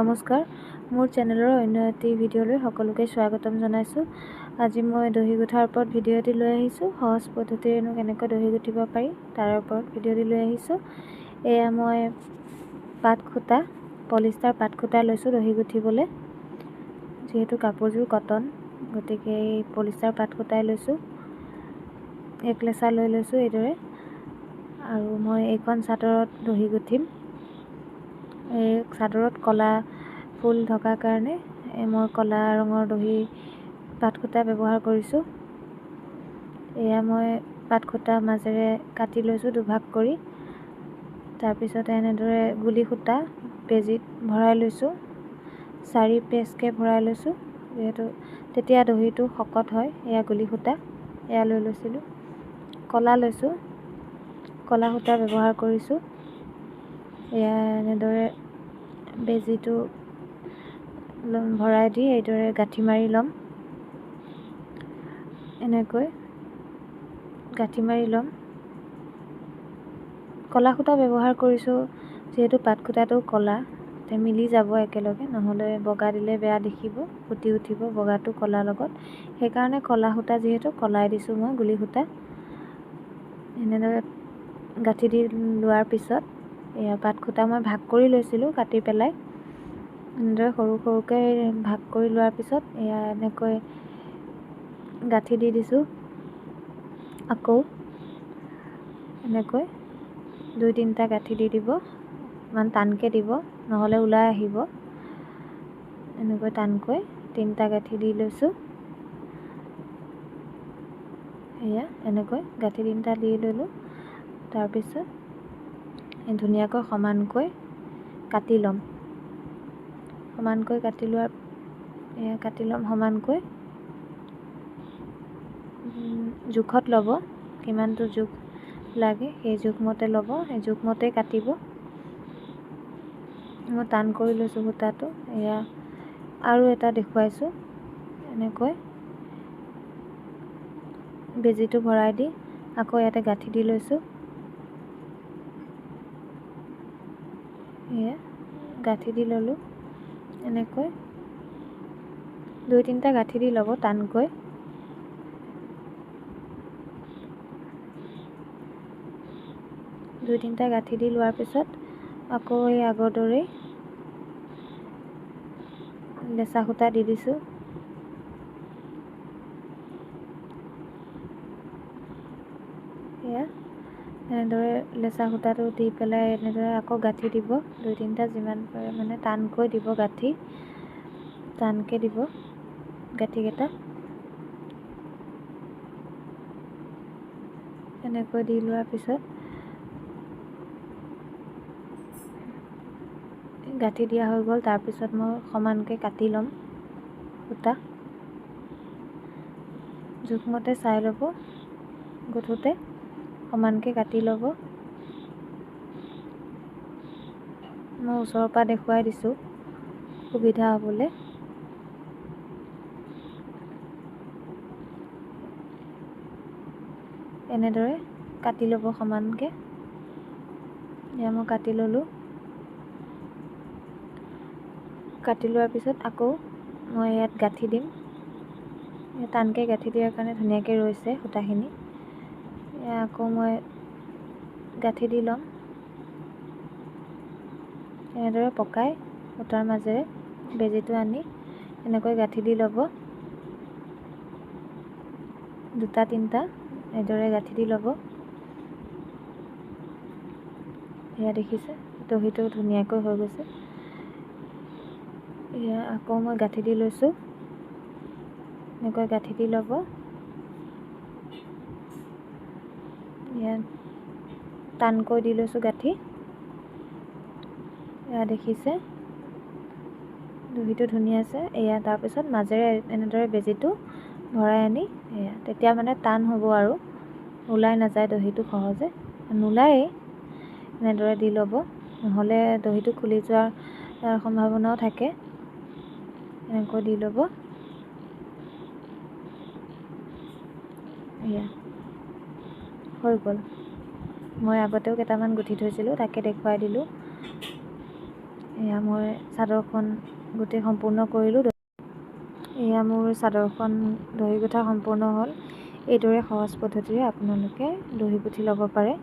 নমস্কাৰ, মোৰ চেনেলৰ অন্য এটি ভিডিঅ'লৈ সকলোকে স্বাগতম জনাইছোঁ। আজি মই দহি গুঠাৰ ওপৰত ভিডিঅ' এটি লৈ আহিছোঁ। সহজ পদ্ধতিৰেনো কেনেকৈ দহি গুঠিব পাৰি তাৰ ওপৰত ভিডিঅ' এটি লৈ আহিছোঁ। এয়া মই পাট সূতা, পলিষ্টাৰ পাট সূতা লৈছোঁ দহি গুঠিবলৈ। যিহেতু কাপোৰযোৰ কটন, গতিকে এই পলিষ্টাৰ পাট সূতাই লৈছোঁ। এক লেচা লৈ লৈছোঁ এইদৰে। আৰু মই এইখন চাদৰত দহি গুঠিম। এই চাদৰত ক'লা ফুল থকাৰ কাৰণে মই ক'লা ৰঙৰ দহি পাট সূতা ব্যৱহাৰ কৰিছোঁ। এয়া মই পাট সূতা মাজেৰে কাটি লৈছোঁ দুভাগ কৰি। তাৰপিছতে এনেদৰে গুলি সূতা বেজীত ভৰাই লৈছোঁ, 4 পেজকৈ ভৰাই লৈছোঁ, যিহেতু তেতিয়া দহিটো শকত হয়। এয়া গুলি সূতা এয়া লৈ লৈছিলোঁ। ক'লা লৈছোঁ, ক'লা সূতা ব্যৱহাৰ কৰিছোঁ। এয়া এনেদৰে বেজীটো ভৰাই দি এইদৰে গাঁঠি মাৰি ল'ম, এনেকৈ গাঁঠি মাৰি ল'ম। ক'লা সূতা ব্যৱহাৰ কৰিছোঁ যিহেতু পাট সূতাটো ক'লা, তে মিলি যাব একেলগে, নহ'লে বগা দিলে বেয়া দেখিব, ফুটি উঠিব বগাটো ক'লাৰ লগত। সেইকাৰণে ক'লা সূতা যিহেতু ক'লাই দিছোঁ মই গুলি সূতা। এনেদৰে গাঁঠি দি লোৱাৰ পিছত এয়া পাট সূতা মই ভাগ কৰি লৈছিলোঁ কাটি পেলাই। এনেদৰে সৰু সৰুকৈ ভাগ কৰি লোৱাৰ পিছত এয়া এনেকৈ গাঁঠি দি দিছোঁ। আকৌ এনেকৈ 2-3টা গাঁঠি দি দিব, ইমান টানকৈ দিব নহ'লে ওলাই আহিব। এনেকৈ টানকৈ 3টা গাঁঠি দি লৈছোঁ। এয়া এনেকৈ গাঁঠি 3টা দি ল'লোঁ। তাৰপিছত ধুনীয়াকৈ সমানকৈ কাটি ল'ম। সমানকৈ কাটি লোৱাৰ এয়া কাটি ল'ম সমানকৈ। জোখত ল'ব, কিমানটো জোখ লাগে সেই জোখমতে ল'ব, সেই জোখমতেই কাটিব। মই টান কৰি লৈছোঁ সূতাটো। এয়া আৰু এটা দেখুৱাইছোঁ। এনেকৈ বেজীটো ভৰাই দি আকৌ ইয়াতে গাঁঠি দি লৈছোঁ। এয়া গাঁঠি দি ল'লোঁ। এনেকৈ 2-3টা গাঁঠি দি ল'ব টানকৈ। 2-3টা গাঁঠি দি লোৱাৰ পিছত আকৌ এই আগৰ দৰেই লেচা সূতা দি দিছোঁ। এয়া এনেদৰে লেচা সূতাটো দি পেলাই এনেদৰে আকৌ গাঁঠি দিব 2-3টা, যিমান পাৰে মানে টানকৈ দিব গাঁঠি, টানকৈ দিব গাঁঠিকেইটা। এনেকৈ দি লোৱাৰ পিছত গাঁঠি দিয়া হৈ গ'ল। তাৰপিছত মই সমানকৈ কাটি ল'ম সূতা, জোখমতে চাই ল'ব, গুঠোঁতে সমানকৈ কাটি ল'ব। মই ওচৰৰ পৰা দেখুৱাই দিছোঁ সুবিধা হ'বলৈ। এনেদৰে কাটি ল'ব সমানকৈ। এয়া মই কাটি ল'লোঁ। কাটি লোৱাৰ পিছত আকৌ মই ইয়াত গাঁঠি দিম। টানকৈ গাঁঠি দিয়াৰ কাৰণে ধুনীয়াকৈ ৰৈছে সূতাখিনি। এয়া আকৌ মই গাঁঠি দি ল'ম। এনেদৰে পকাই সূতাৰ মাজেৰে বেজীটো আনি এনেকৈ গাঁঠি দি ল'ব, 2-3টা এইদৰে গাঁঠি দি ল'ব। এয়া দেখিছে দহিটো ধুনীয়াকৈ হৈ গৈছে। এয়া আকৌ মই গাঁঠি দি লৈছোঁ। এনেকৈ গাঁঠি দি ল'ব। এয়া টানকৈ দি লৈছোঁ গাঁঠি। এয়া দেখিছে দহিটো ধুনীয়া আছে। এয়া তাৰপিছত মাজেৰে এনেদৰে বেজীটো ভৰাই আনি এয়া তেতিয়া মানে টান হ'ব আৰু ওলাই নাযায় দহিটো সহজে, নোলায়েই। এনেদৰে দি ল'ব, নহ'লে দহিটো খুলি যোৱাৰ সম্ভাৱনাও থাকে। এনেকৈ দি ল'ব। এয়া হৈ গ'ল। মই আগতেও কেইটামান গুঠি থৈছিলোঁ, তাকে দেখুৱাই দিলোঁ। এয়া মই চাদৰখন গোটেই সম্পূৰ্ণ কৰিলোঁ। এয়া মোৰ চাদৰখন দহি গুঠা সম্পূৰ্ণ হ'ল। এইদৰে সহজ পদ্ধতিৰে আপোনালোকে দহি গুঠি ল'ব পাৰে।